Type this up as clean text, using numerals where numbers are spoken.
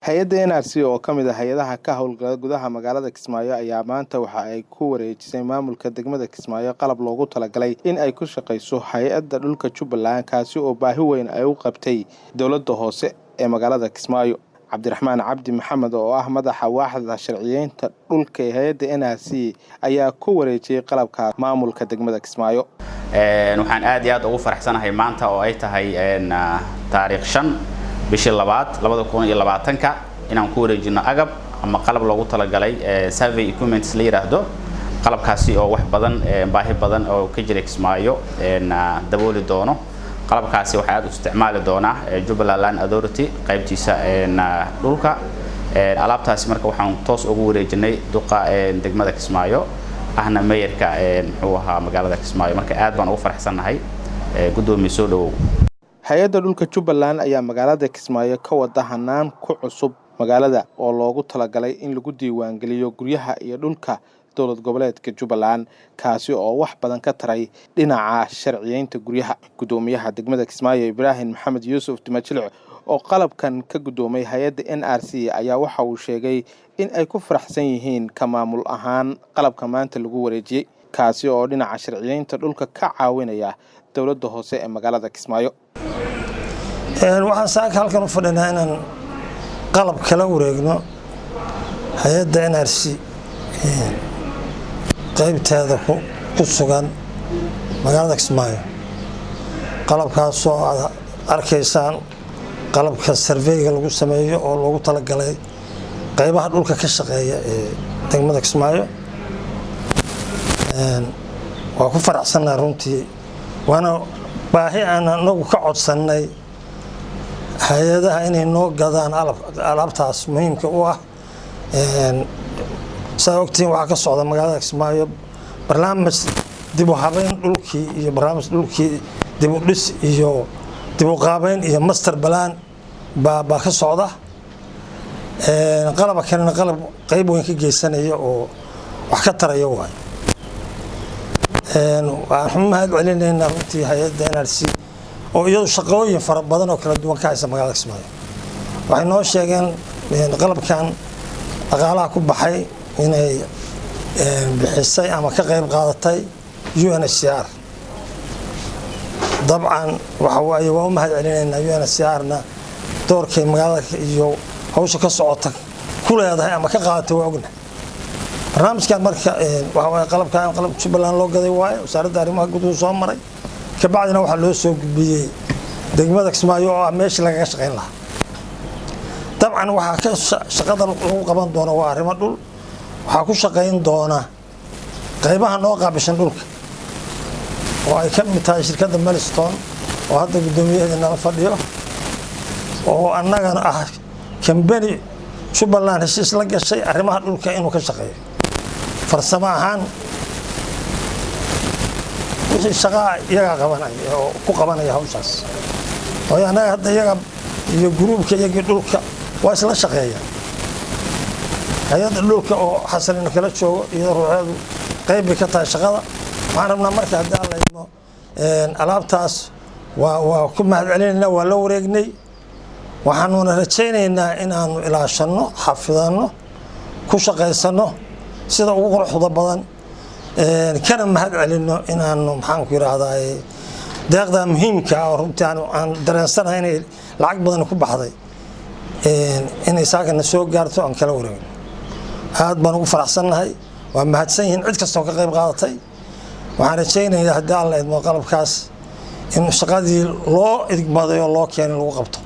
Hay'adda NRC oo ka mid ah hay'adaha ka howlgala gudaha magaalada Kismaayo ayaa maanta waxa ay ku wareejisay maamulka degmada Kismaayo qalab loogu talagalay in ay ku shaqeyso hay'adda dhulka Jubbaland, kaasi oo baahi weyn ay u qabtay dowladda hoose ee magaalada Kismaayo. Cabdiraxmaan Cabdi Maxamed oo ah madaxa waaxda sharciyeynta dhulka ee hay'adda NRC ayaa ku wareejiyay qalabka maamulka degmada Kismaayo. Waxaan aad iyo aad ugu faraxsanahay maanta oo ay tahay taariikh 5 bishii labaad 2020-ka inaan ku wareejino agab ama qalab loogu talagalay survey equipments la yiraahdo. Qalabkaasi oo wax badan, baahi badan oo ka jira Kismaayo dabooli doono. Qalabkaasi waxaa aad u isticmaali doonaa Jubbaland Land Authority qaybtiisa dhulka. Alaabtaasi marka waxaan toos ugu wareejinay duqa degmada Kismaayo, ahna mayorka, muxuu ahaa, magaalada Kismaayo. Marka aad baan ugu faraxsannahay. Guddoomiye, soo dhawow. Hay'adda dhulka Jubbaland ayaa magaalada Kismaayo ka wada hanaan ku cusub magaalada oo loogu talagalay in lagu diiwaangeliyo guryaha iyo dhulka dowlad goboleedka Jubbaland, kaasi oo wax badan ka taray dhinaca sharciyeynta guryaha. Guddoomiyaha degmada Kismaayo, Ibraahim Maxamed Yuusuf Timajilic, oo qalabkan ka guddoomay hay'adda NRC, ayaa waxa uu sheegay in ay ku faraxsan yihiin ka maamul ahaan qalabka maanta lagu wareejiyey, kaasi oo dhinaca sharciyeynta dhulka ka caawinaya dowladda hoose ee magaalada Kismaayo. Waxaan saaka halkan u fadhinaa inaan qalab kala wareegno hay'adda NRC qaybteeda ku sugan magaalada Kismaayo. Qalabkaasoo aad arkaysaan, qalabka surveyga lagu sameeyo oo loogu talagalay qaybaha dhulka ka shaqeeya ee degmada Kismaayo. Waa ku faraxsannahay runtii, waana baahi aan anagu ka codsannay hay'adaha inay noo gadaan alaabtaas muhiimka u ah. Saa ogtihiin, waxaa ka socda magaalada Kismaayo barnaamij dib u habeyn dhulkii iyo barnaamij dhulkii dib u dhis iyo dib u qaabeyn iyo master plan baa ka socda. Qalaba kalena qalab qeyb weyn ka geysanaya oo wax ka taraya waay. Waxaan mahad celinaynaa runtii hay'adda NRC oo iyadu shaqooyin fara badan oo kala duwan ka haysa magaalada Kismaayo. Waxay noo sheegeen qalabkan dhaqaalaha ku baxay inay bixisay ama ka qayb qaadatay UNHCR. Dabcan waxa waaye waa u mahad celinaynaa UNHCR-na. Doorkay magaalada iyo hawsha ka socota ku leedahay ama ka qaadatay waa ogna. Barnaamijkan marka waxa waaye qalabkan qalab Jubbaland loo gaday waaye. Wasaaradda arrimaha guduhu soo maray, kabacdina waxaa loo soo gudbiyey degmada Kismaayo oo ah meeshii lagaga shaqayn lahaa. Dabcan waxaa ka shaqada lagu qaban doona waa arrimo dhul. Waxaa ku shaqayn doona qaybaha noo qaabishan dhulka oo ay ka mid tahay shirkadda Melstone oo hadda guddoomiyaheeda nala fadhiyo, oo annagana ah kambani Jubbaland heshiis la gashay arrimaha dhulka inuu ka shaqeeyo. Farsamo ahaan wixii shaqaa iyagaa qabanaya oo ku qabanaya hawshaas, waayo annaga hadda iyaga iyo groupka iyagii dhulka waa isla shaqeeyaan. Hay'adda dhulka oo Xasanina kala joogo, iyadoo ruuxeedu qayb bay ka tahay shaqada. Waxaan rabnaa marka, haddii Alla idmo, alaabtaas waa ku mahad celinaynaa, waa la wareegnay. Waxaanuna rajaynaynaa inaanu ilaashanno, xafidanno, ku shaqaysanno sida ugu quruxda badan, kana mahad celinno inaanu, maxaanku yidhaahdaa, deeqda muhiimka ah oo runtii aan dareensanahay inay lacag badan ku baxday inay saakana soo gaarto, aan kala wareegno. Aad baan ugu faraxsannahay. Waa mahadsan yihiin cid kastoo ka qayb qaadatay. Waxaan rajaynayaa, haddii Alla idmo, qalabkaas in shaqadii loo idmaday oo loo keenay lagu qabto.